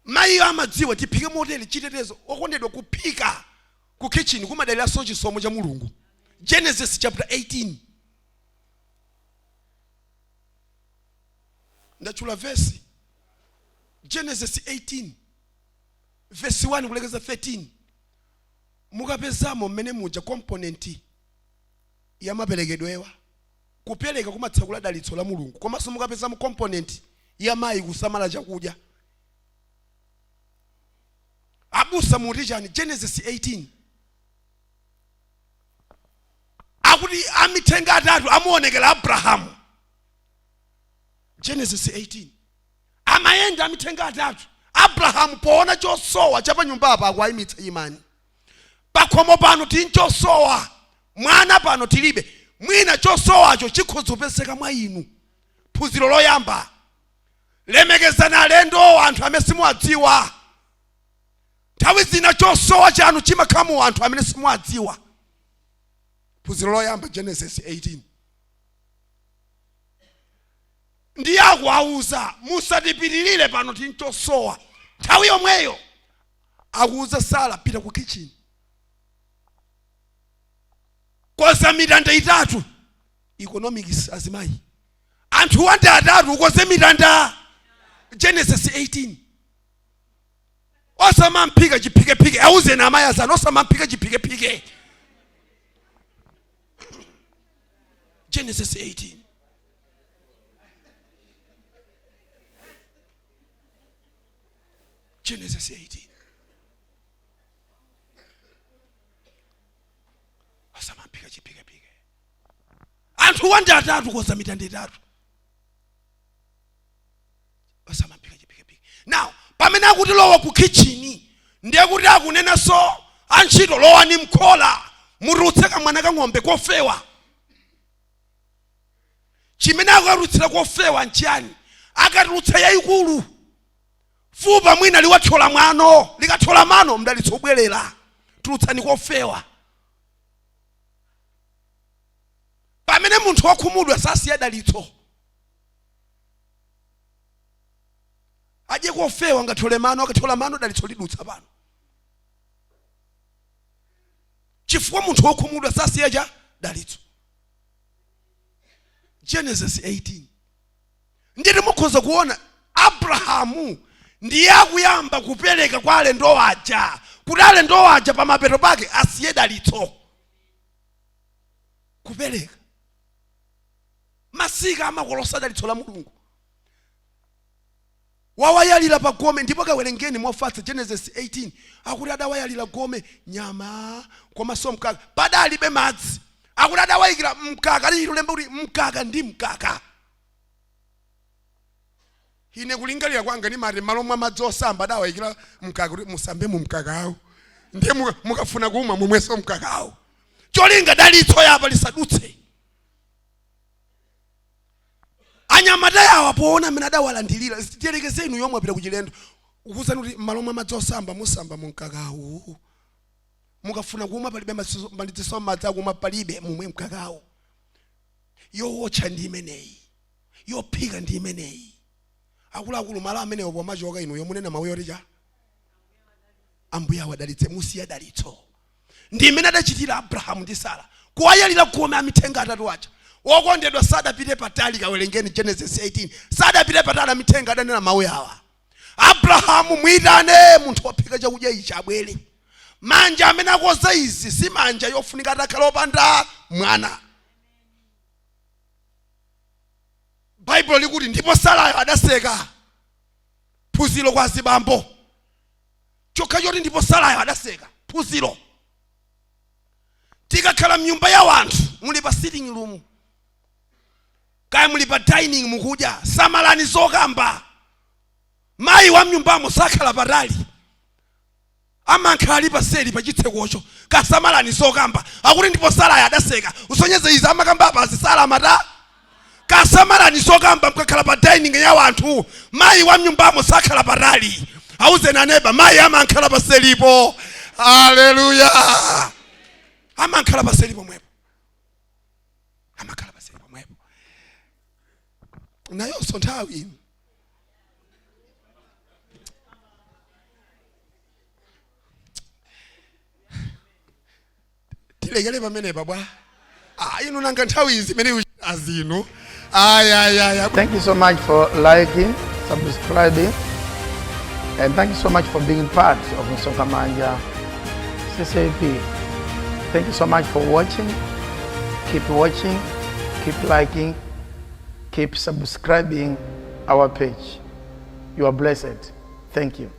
Mayiyo amadziwa tiphike motere, chitetezo. Okondedwa, kuphika ku kitchen kumadaliranso chisomo cha Mulungu. Genesis chapter 18, ndatchula vesi, Genesis 18 verse 1 kulekeza 13. Mukapezamo mmene muja component ya maperekedwewa. Kupereka kumatsekula dalitso la Mulungu, komanso mukapezamo component ya mayi kusamala chakudya. Abusa muti chani? Genesis 18 akuti amithenga atatu amuonekera Abrahamu. Genesis 18, amayenda amithenga atatu. Abrahamu poona chosowa cha panyumbapa akuwayimitsa, imani pakhomo pano, tili nchosowa, mwana pano tilibe, mwina chosowacho chikhoza kupezeka mwa inu. Phunziro loyamba, lemekezani alendo, anthu amene simuwadziwa. Nthawi zina chosowa chanu chimakhala mu anthu amene simuwadziwa. Phunziro loyamba, Genesis 18. Ndiye akuwauza, musatipitirire pano, tili nchosowa. Nthawi yomweyo akuuza Sara, pita ku kitchen, koza mitanda itatu. Economics, azimayi, anthu wandi atatu, ukoze mitanda. Genesis 18. Osamamphika chiphikephike, auzeni amayi azanu, osamamphika chiphikephike. Genesis 18. Genesis 18. Osamamphika chiphikephike, anthu wandi atatu, koza mitanda itatu, osamamphika chiphikephike. Now pamene akuti lowa ku kitchen, ndiye kuti akunenanso antchito, lowani mkhola, mutulutse kamwana kang'ombe kofewa. Chimene akatulutsira kofewa nchiyani? Akatulutsa yayikulu, fupa mwina liwathyola mwano, likathyola mano mdalitso ubwerera. Tulutsani kofewa. Pamene munthu wakhumudwa sasiya dalitso, adye kofewa, ngathyole mano, akathyola mano dalitso lidutsa pano, chifukwa munthu wokhumudwa sasiya cha dalitso. Genesis 18. Nditi mukhoza kuona Abrahamu ndiye akuyamba kupereka kwa alendo aja, kuti alendo aja pamapeto pake asiye dalitso. Kupereka masika amakolosa dalitso la Mulungu. Wawayalira pa gome, ndipo kawerengeni mofatsa Genesis 18, akuti adawayalira gome nyama komanso mkaka, padalibe madzi. Akuti adawayikira mkaka, lilemba kuti mkaka ndi mkaka. Ine kulingalira kwanga nimati malo mwa madzi osamba adawayikira mkaka, kuti musambe mu mkakawo, ndiye mukafuna kumwa mumwenso mkakawo, cholinga dalitso yapa lisadutse. Anyamata awa poona amene adawalandirira, tiyerekeze inu yomwe apita kuchilendo, ukuwuzani kuti m'malo mwa madzi osamba musamba mu mkakawu, mukafuna kumwa palibe madziso, madzi akumwa palibe, mumwe mkakawu. Yowotcha ndi imeneyi, yophika ndi imeneyi. Akuluakulu, malo amenewo pomachoka inu yomunena mawu yoti cha Ambuye awadalitse, musiya dalitso. Ndi imene adachitira Abrahamu ndi Sara, kuwayalira gome amithenga atatu aja. Wokondedwa, sadapite patali. Kawerengeni Genesis 18. Sadapite patali, amithenga adanena mawu awa: "Abrahamu, mwitane munthu waphika chakudya ichi abwere. Manja amene akoza izi si manja yofunika atakhala opanda mwana." Baibulo likuti ndipo Sarayo adaseka. Phunziro kwa azibambo, chokha choti ndipo Sarayo adaseka, phunziro. Tikakhala mnyumba ya wanthu, muli pa sitting room kaya muli pa dining mukudya, samalani zokamba. Mayi wa mnyumbamo sakhala patali, amankhala ali paseli pa chitsekocho. Kasamalani zokamba. Akuti ndipo Sarayo adaseka, usonyeze izi amakamba apazi Sara amata. Kasamalani zokamba mkakhala pa dining ya wanthu. Mayi wa mnyumbamo sakhala patali. Auzeni aneba, mayi amankhala paselipo. Haleluya! Amankhala paseli pomwepo, amakhala paseli pomwepo. Nayonso nthawi ino tilekele pamenepa bwa. Ah, inu nanga nthawi izi imene azinu ayayaya. Thank you so much for liking, subscribing, and thank you so much for being part of Msonkhamanja CCAP. Thank you so much for watching. Keep watching, keep liking, keep subscribing our page. You are blessed. Thank you.